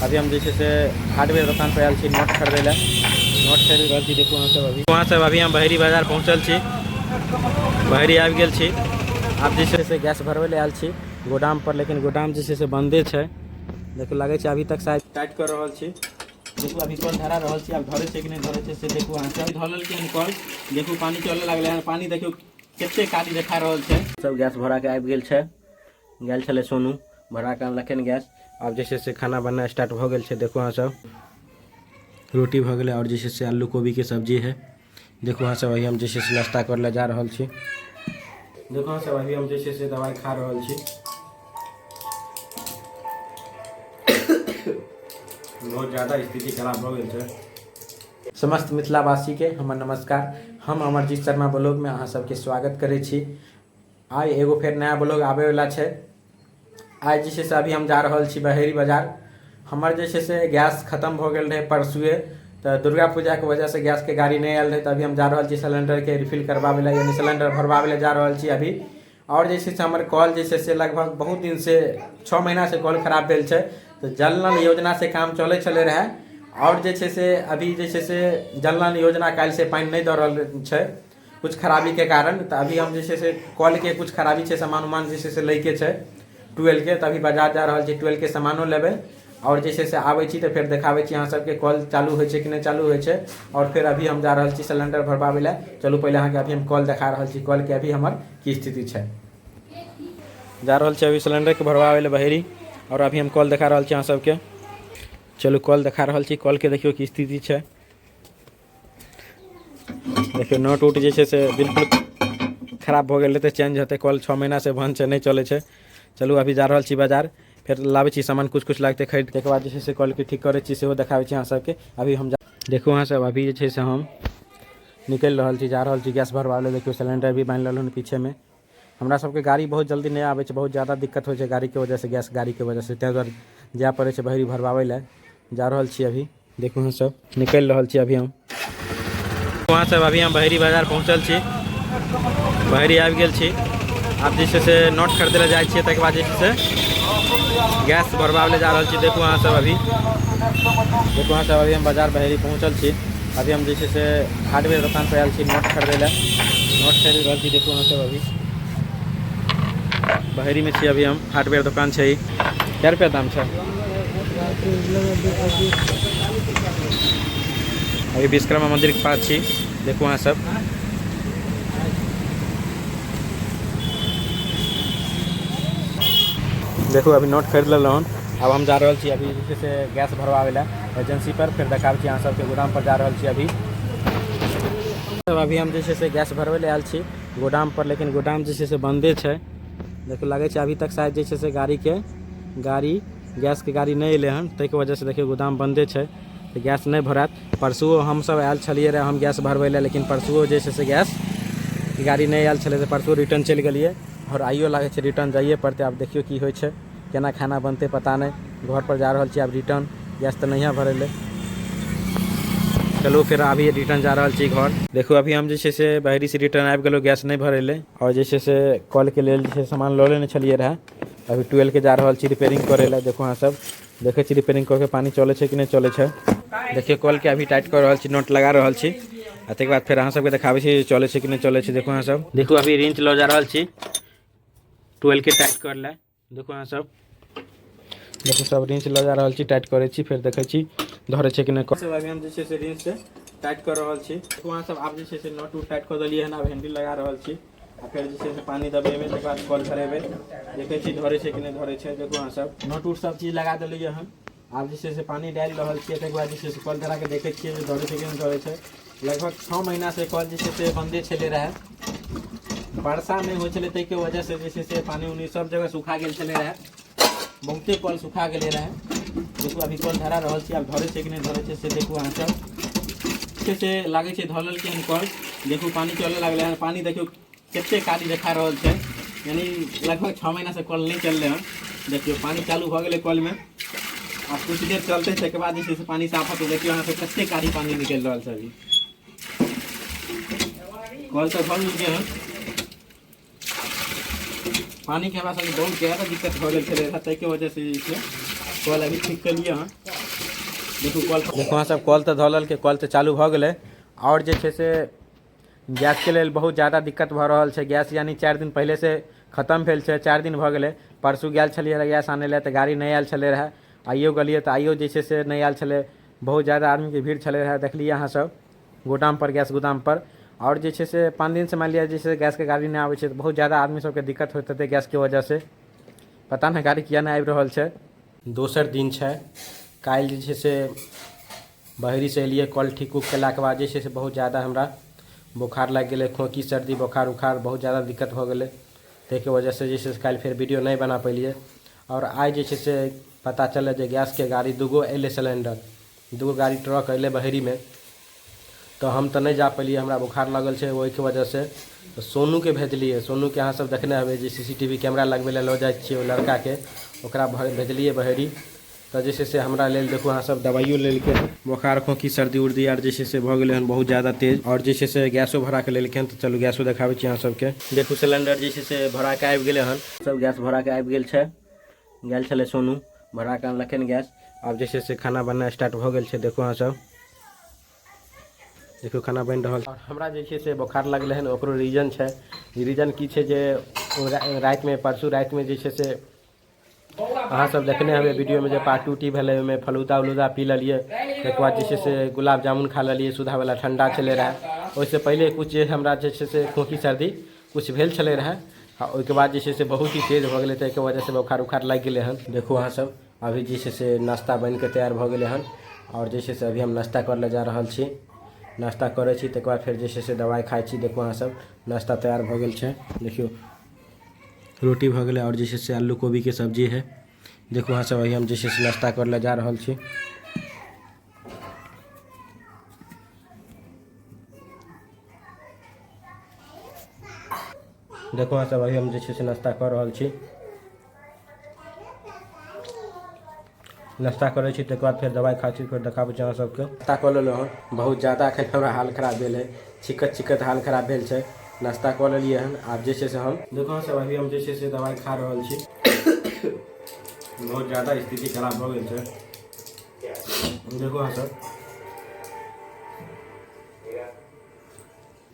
अभी हम जे छै से हार्डवेयर दोकान पर आयल छी नोट खरीदै लए। नोट खरीद रहल छी। देखू अहाँ सब, अभी वहाँ सब अभी हम बहेरी बाजार पहुँचल छी, बहेरी आबि गेल छी। आब जे छै से गैस भरबै लए आयल छी गोदाम पर, लेकिन गोदाम जे छै से बन्दे छै। देखू लागै छै अभी तक शायद टाइट कऽ रहल छी। देखू अभी कल धरा रहल छी, आब धरै छै कि नहि धरै छै से देखू अहाँ सब। धऽ लेलकै हन कल, देखू पानि चलऽ लागलै हन। पानि देखियौ कते कारी देखा रहल छै। सब गैस भरा के आबि गेल छै, गेल छलै सोनू भरा के अनलखिन गैस। आब जे छै से खाना बननाइ स्टार्ट भऽ गेल छै। देखू अहाँ सब, रोटी भऽ गेलै आओर जे छै से आलू कोबीके सब्जी है। देखू अहाँ सब, अभी हम जे छै से नाश्ता करै लए जा रहल छी। देखू अहाँ सब, अभी हम जे छै से दवाइ खा रहल छी। बहुत ज्यादा स्थिति खराब भऽ गेल छै। समस्त मिथिलावासीके हमर नमस्कार। हम अमरजीत शर्मा ब्लॉगमे अहाँ सबके स्वागत करै छी। आइ एगो फेर नया ब्लॉग आबैवला छै। आइ जे छै से अभी हम जा रहल छी बहेरी बाजार। हमर जे छै से गैस खतम भऽ गेल रहै परसुए, तऽ दुर्गा पूजाके वजहसँ गैसके गाड़ी नहि आयल रहै। तऽ अभी हम जा रहल छी सिलेंडरके रिफिल करबाबै लए, यानी सिलेंडर भरबाबै लए जा रहल छी अभी। आओर जे छै से हमर कल जे छै से लगभग बहुत दिनसँ, 6 महीनासँ कल खराब भेल छै। तऽ जल नल योजनासँ काम चलै छलै रहए, आओर जे छै से अभी जे छै से जल नल योजना काल्हिसँ पानि नहि दऽ रहल छै कुछ खराबीके कारण। तऽ अभी हम जे छै से कलके कुछ खराबी छै, सामान उमान जे छै से लैके छै ट्वेल्वके। तऽ अभी बाजार जा रहल छी, ट्वेल्वके सामानो लेबै आओर जे छै से आबै छी तऽ फेर देखाबै छी अहाँ सबके कल चालू होइ छै कि नहि चालू होइ छै। आओर फेर अभी हम जा रहल छी सिलेंडर भरबाबै लए। चलू पहिले अहाँके अभी हम कल देखा रहल छी, कलके अभी हमर की स्थिति छै। जा रहल छी अभी सिलेंडरके भरबाबै लए बहेरी, आओर अभी हम कल देखा रहल छी अहाँ सबके। चलू कल देखा रहल छी, कलके देखियौ की स्थिति छै। देखियौ नट उट जे छै से बिल्कुल खराब भऽ गेल रहै, तऽ चेंज हेतै। कल 6 महीनासँ बन्द छै, नहि चलै छै। चलू अभी जा रहल छी बाजार, फेर लाबै छी सामान कुछ कुछ लागतै खरीद। ताहिके बाद जे छै से कलके ठीक करै छी, सेहो देखाबै छी अहाँ सबके। अभी हम देखू अहाँ सब, अभी जे छै से हम निकलि रहल छी, जा रहल छी गैस भरबाबै लए। देखियौ सिलेंडर भी बान्हि लेलहुँ पीछेमे। हमरा सबके गाड़ी बहुत जल्दी नहि आबै छै, बहुत ज्यादा दिक्कत होइ छै गाड़ीके वजहसँ, गैस गाड़ीके वजहसँ। ताहि दुआरे जाय पड़ै छै बहरी भरबाबै लए। जा रहल छी अभी, देखू अहाँ सब, निकलि रहल छी अभी हम। वहाँ सब अभी हम बहरी बाजार पहुँचल छी, बहरी आबि गेल छी। आब जे छै से नोट खरीदै लए जाइ छियै, ताहिके बाद जे छै से गैस भरबाबै लए जा रहल छी। देखू अहाँ सब अभी, देखू अहाँ सब, अभी हम बाजार बहरी पहुँचल छी। अभी हम जे छै से हार्डवेयर दोकान पर आयल छी नोट खरीदै लए। नोट खरीद रहल छी। देखू अहाँ सब, अभी बहरीमे छी अभी हम, हार्डवेयर दोकान छै। कै रुपया दाम छै? अभी विश्वकर्मा मंदिर के पास छी। देखू अहाँ सब, देखू अभी नोट खरीद लेलहुँ हन। आब हम जा रहल छी अभी जे छै से गैस भरवाबै लए एजेंसी पर, फेर देखाबै छी अहाँ सबके। गोदाम पर जा रहल छी अभी। अभी हम जे छै से गैस भरबै लए आयल छी गोदाम पर, लेकिन गोदाम जे छै से बन्दे छै। देखियौ लागै छै अभी तक शायद जे छै से गाड़ीके गाड़ी गैसके गाड़ी नहि एलै हन, ताहिके वजहसँ देखियौ गोदाम बन्दे छै, तऽ गैस नहि भरायत। परसुओ हमसब आयल छलियै रहए हम गैस भरबै लए, लेकिन परसुओ जे छै से गैस गाड़ी नहि आयल छलै, तऽ परसुओ रिटर्न चलि गेलियै। आओर आइयो लागै छै रिटर्न जाइए पड़तै। आब देखियौ की होइ छै, केना खाना बनतै पता नहि। घर पर जा रहल छी आब रिटर्न, गैस तऽ नहिए भरेलै। चलू फेर अभी रिटर्न जा रहल छी घर। देखू अभी हम जे छै से बहरीसँ रिटर्न आबि गेलहुँ, गैस नहि भरेलै। आओर जे छै से कलके लेल जे छै सामान लऽ लेने छलियै रहए। अभी ट्वेल्वके जा रहल छी रिपेयरिंग करै लए। देखू अहाँ सब, देखै छी रिपेयरिंग कऽ के पानि चलै छै कि नहि चलै छै। देखियौ कलके अभी टाइट कऽ रहल छी, नट लगा रहल छी, आ ताहिके बाद फेर अहाँ सबके देखाबै छी चलै छै कि नहि चलै छै। देखू अहाँ सब, देखू अभी रिंच लऽ जा रहल छी ट्वेल्वके टाइट कर लए। देखू अहाँ सब, देखू सब रिंच लऽ जा रहल छी, टाइट करै छी, फेर देखै छी धरै छै कि नहि। सब अभी हम जे छै से रिंच से टाइट कऽ रहल छी। देखू अहाँ सब, आब जे छै से नट उट टाइट कऽ देलियै हन, आब हैंडल लगा रहल छी, आ फेर जे छै से पानि देबै एहिमे, तकर बाद कल धरेबै। देखै छी धरै छै कि नहि धरै छै। देखू अहाँ सब, नट उट सब चीज लगा देलियै हन, आब जे छै से पानि डालि रहल छियै, तकर बाद जे छै से कल धरा कऽ देखै छियै जे धरै छै कि नहि धरै छै। लगभग 6 महीनासँ कल जे छै से बन्दे छलै रहए, वर्षा नहि होइ छलै, ताहिके वजहसँ जे छै से पानि उनी सब जगह सुखा गेल छलै रहए, बहुते कल सुखा गेलै रहए। देखू अभी कल धरा रहल छी, आब धरै छै कि नहि धरै छै से देखू अहाँ सब। छै से लागै छै धऽ लेलकै हन कल। देखू पानि चलऽ लागलै हन, पानि देखियौ कते कारी देखा रहल छै, यानी लगभग 6 महीनासँ कल नहि चललै हन। देखियौ पानि चालू भऽ गेलै कलमे, आब कुछ देर चलतै ताहिके बाद जे छै से पानि साफ हेतै। देखियौ अहाँ सब कते कारी पानि निकलि रहल छै। अभी कल तऽ भऽ गेल हन, पानिके हमरा सबके बहुत ज्यादा दिक्कत भऽ गेल छलै, ताहिके वजहसँ जे छै कल अभी ठीक केलियै हन। देखू कल, देखू अहाँ सब, कल तऽ धऽ लेलकै, कल तऽ चालू भऽ गेलै। आओर जे छै से गैसके लेल बहुत ज्यादा दिक्कत भऽ रहल छै। गैस यानी 4 दिन पहिलेसँ खतम भेल छै, 4 दिन भऽ गेलै। परसू गेल छलियै रहए गैस आनै लए तऽ गाड़ी नहि आयल छलै रहए। आइयो गेलियै तऽ आइयो जे छै से नहि आयल छलै। बहुत ज्यादा आदमीके भीड़ छलै रहए, देखलियै अहाँ सब गोदाम पर, गैस गोदाम पर। आओर जे छै से 5 दिनसँ मानि लिअ जे छै से गैसके गाड़ी नहि आबै छै, तऽ बहुत ज्यादा आदमी सबके दिक्कत होइत हेतै गैसके वजहसँ। पता नहि गाड़ी किया नहि आबि रहल छै। दोसर दिन छै, काल्हि जे छै से बहरीसँ एलियै, कल ठीक उक केलाके बाद जे छै से बहुत ज्यादा हमरा बोखार लागि गेलै, खोँखी, सर्दी, बोखार उखार बहुत ज्यादा दिक्कत भऽ गेलै। ताहिके वजहसँ जे छै से काल्हि फेर वीडियो नहि बना पेलियै। आओर आइ जे छै से पता चललै जे गैसके गाड़ी दूगो अयलै, सिलेण्डर दूगो गाड़ी ट्रक अयलै बहरीमे, तऽ हम तऽ नहि जा पेलियै, हमरा बोखार लगल छै ओहिके वजहसँ। तऽ सोनूके भेजलियै। सोनूके अहाँ सब देखने हेबै जे CCTV camera लगबै लए लऽ जाइ छियै ओहि लड़काके, ओकरा भेजलियै बहरी। तऽ जे छै से हमरा लेल देखू अहाँ सब दवाइयो लेलकै हन, बोखार खोँखी सर्दी उर्दी आर जे छै से भऽ गेलै हन बहुत ज्यादा तेज। आओर जे छै से गैसो भराके लेलकै हन, तऽ चलू गैसो देखाबै छी अहाँ सबके। देखू सिलेण्डर जे छै से भराके आबि गेलै हन, सब गैस भराके आबि गेल छै। गेल छलै सोनू, भराके अनलखिन गैस। आब जे छै से खाना बननाइ स्टार्ट भऽ गेल छै। देखू अहाँ सब, देखियौ खाना बनि रहल। आओर हमरा जे छै से बोखार लगलै हन, ओकरो रीजन छै। रीजन की छै जे रातिमे, परसू रातिमे जे छै से अहाँ सब देखने हेबै वीडियोमे जे पार्टी उटी भेलै, ओहिमे फलूदा उलूदा पी लेलियै, ताहिके बाद जे छै से गुलाब जामुन खा लेलियै, सुधावला ठण्डा छलै रहए। ओहिसँ पहिले किछु जे हमरा जे छै से खोँखी सर्दी किछु भेल छलै रहए, आ ओहिके बाद जे छै से बहुत ही तेज भऽ गेलै, ताहिके वजहसँ बोखार उखार लागि गेलै हन। देखू अहाँ सब अभी जे छै से नाश्ता बनिके तैयार भऽ गेलै हन। आओर जे छै से अभी हम नाश्ता करै लए जा रहल छी। नाश्ता करै छी, ताहिके बाद फेर जे छै से दवाइ खाइ छी। देखू अहाँ सब नाश्ता तैयार भऽ गेल छै। देखियौ रोटी भऽ गेलै, आओर जे छै से आलू कोबीके सब्जी है। देखू अहाँ सब अभी हम जे छै से नाश्ता करै लए जा रहल छी। देखू अहाँ सब अभी हम जे छै से नाश्ता कऽ रहल छी। नाश्ता करै छी, ताहिके बाद फेर दवाइ खाइ छी, फेर देखाबै छी अहाँ सबके। नाश्ता कऽ लेलहुँ हन, बहुत ज्यादा एखन हमरा हाल खराब भेल है, छिकत छिकत हाल खराब भेल छै। नाश्ता कऽ लेलियै हन, आब जे छै से हम देखू अहाँ सब अभी हम जे छै से दवाइ खा रहल छी। बहुत ज्यादा स्थिति खराब भऽ गेल छै। देखू अहाँ सब,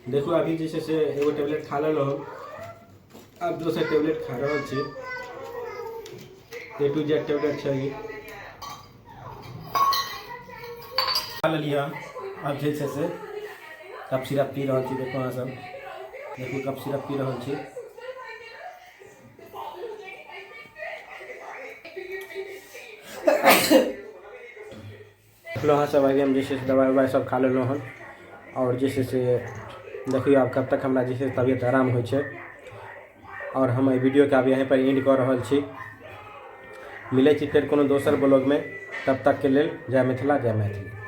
देखू अभी जे छै से एगो टेबलेट खा लेलहुँ हन, आब दोसर टेबलेट खा रहल छी। ए टू जेड टेबलेट छै ई। खा लेलियै हन, आब जे छै से कफ सिरप पी रहल छी। देखू अहाँ सब, देखू कफ सिरप पी रहल छी। देखलहुँ अहाँ सब अभी हम जे छै से दवाइ उवाइ सब खा लेलहुँ हन। आओर जे छै से देखियौ आब कब तक हमरा जे छै से तबियत आराम होइ छै। आओर हम एहि वीडियोके आब यहीँ पर एंड कऽ रहल छी। मिलै छी फेर कोनो दोसर ब्लॉगमे, तब तकके लेल जय मिथिला जय मैथिली।